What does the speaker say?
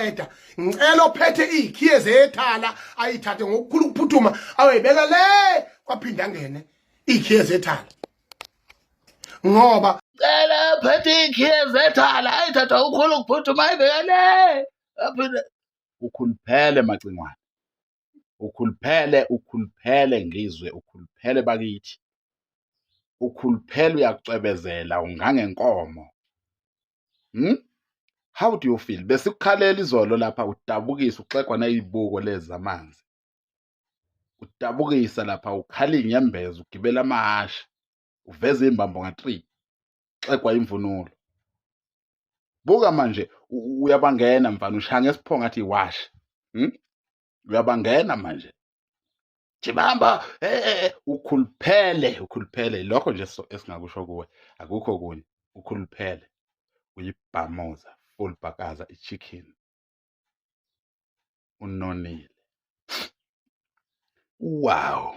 Maqeda ngicela ophethe izikhiye zethala ayithathe ngokukhulu ukuphuthuma ayoyibeka le kwaphinda ngene izikhiye zethala ngoba cela phethe ikhiye zethala ayithatha ukhulu ukuphuthuma ayibeka le aphinde. Ukhuluphele Macingwane, ukhuluphele, ukhuluphele Ngizwe, ukhuluphele bakithi, ukhuluphele, uyacwebezela ungangenkomo. How do you feel? Besikukhalela izolo lapha udabukisa, uxegwa nayibuko lezi zamanzi, udabukisa lapha, ukhala iy'nyembezi, ugibela amahhashi, uveza iy'mbambo nga-3, xegwa imvunulo. Buka manje, uyabangena mfana, ushaya ngesiphongo ngathi iwashi. Uyabangena manje, jibamba, ukhuluphele, ukhuluphele. Lokho nje esingakusho kuwe, akukho kunye. Ukhuluphele, uyibhamuza full bhakaza i-chicken, unonile. Wow.